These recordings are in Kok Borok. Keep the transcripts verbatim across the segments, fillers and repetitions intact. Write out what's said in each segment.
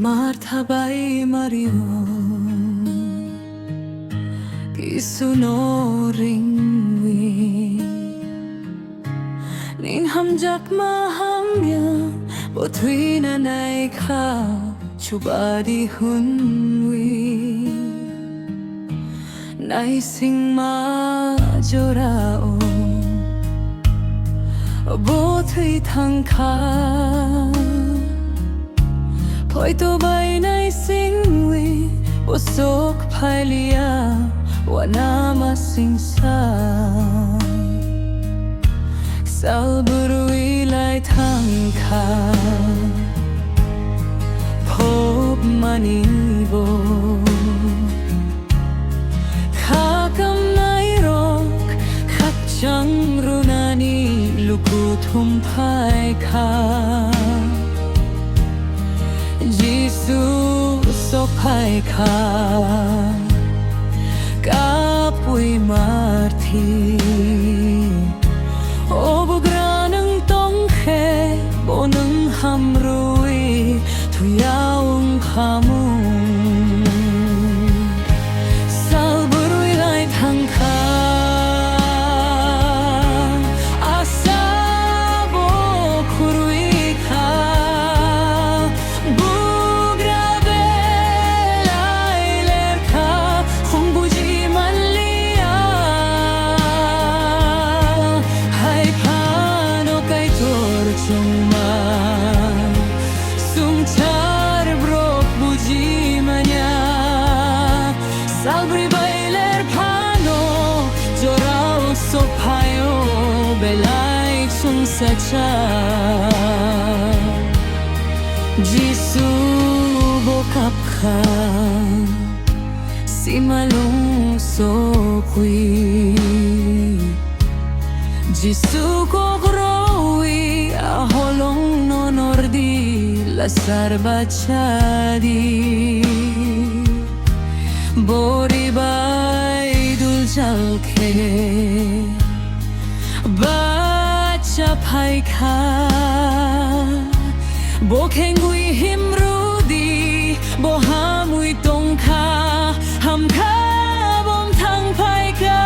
Martha bai Mario Jisuno ringwi, "Ning hamjakma hamya, bo thwina naikha, chubadi," hwnwi. Naisingma jorao bo thwi thangkha. Poito bai naisingwi bo sok phailiya, uanama singsa. Sal bwrwi lai thangkha phobmani bo. Kha kamnairok khakchang rwnani luku thum phaikha. Jisu sok phaikha, kapwi Marthi. O Bugra, nwng tongkhe bo nwng hamrwi thuya wngkhamung. Sal bwrwi lai thangkha, asa bo khurwi kha. Bugra belai lerkha, hwn buji manliya. Hai phano Kaitor chongma, sungchar brok buji manya. Salbrwi bai ler phano, jorao sophaio belai chwngsacha. Jisu bo kapkha, simalwng sokwi. Jisu kok rwi, a holongno nordi, lasar bachadi. Bori bai duljal khe bacha phaikha. Bo khengwi himrwdi, bo hamwi tongkha, hamkha bom thangphaikha.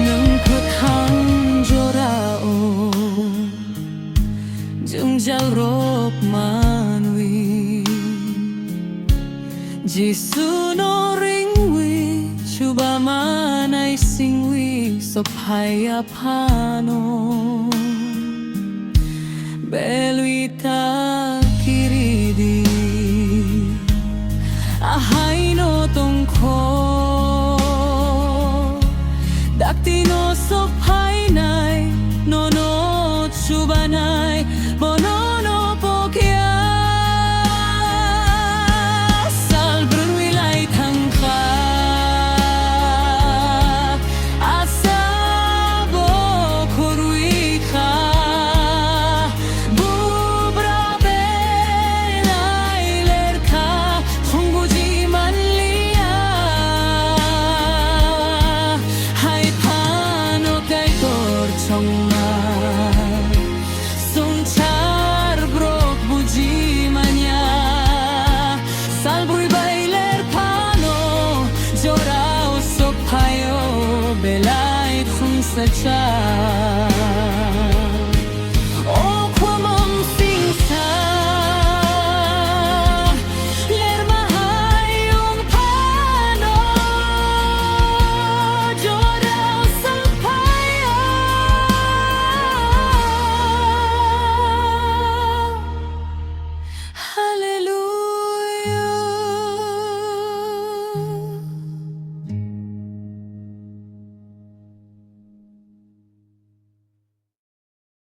Nwng kwthang jorao jwngjal rok manwi, Jisuno ringwi, chuba manai singwi sophaiya phano, belwi ta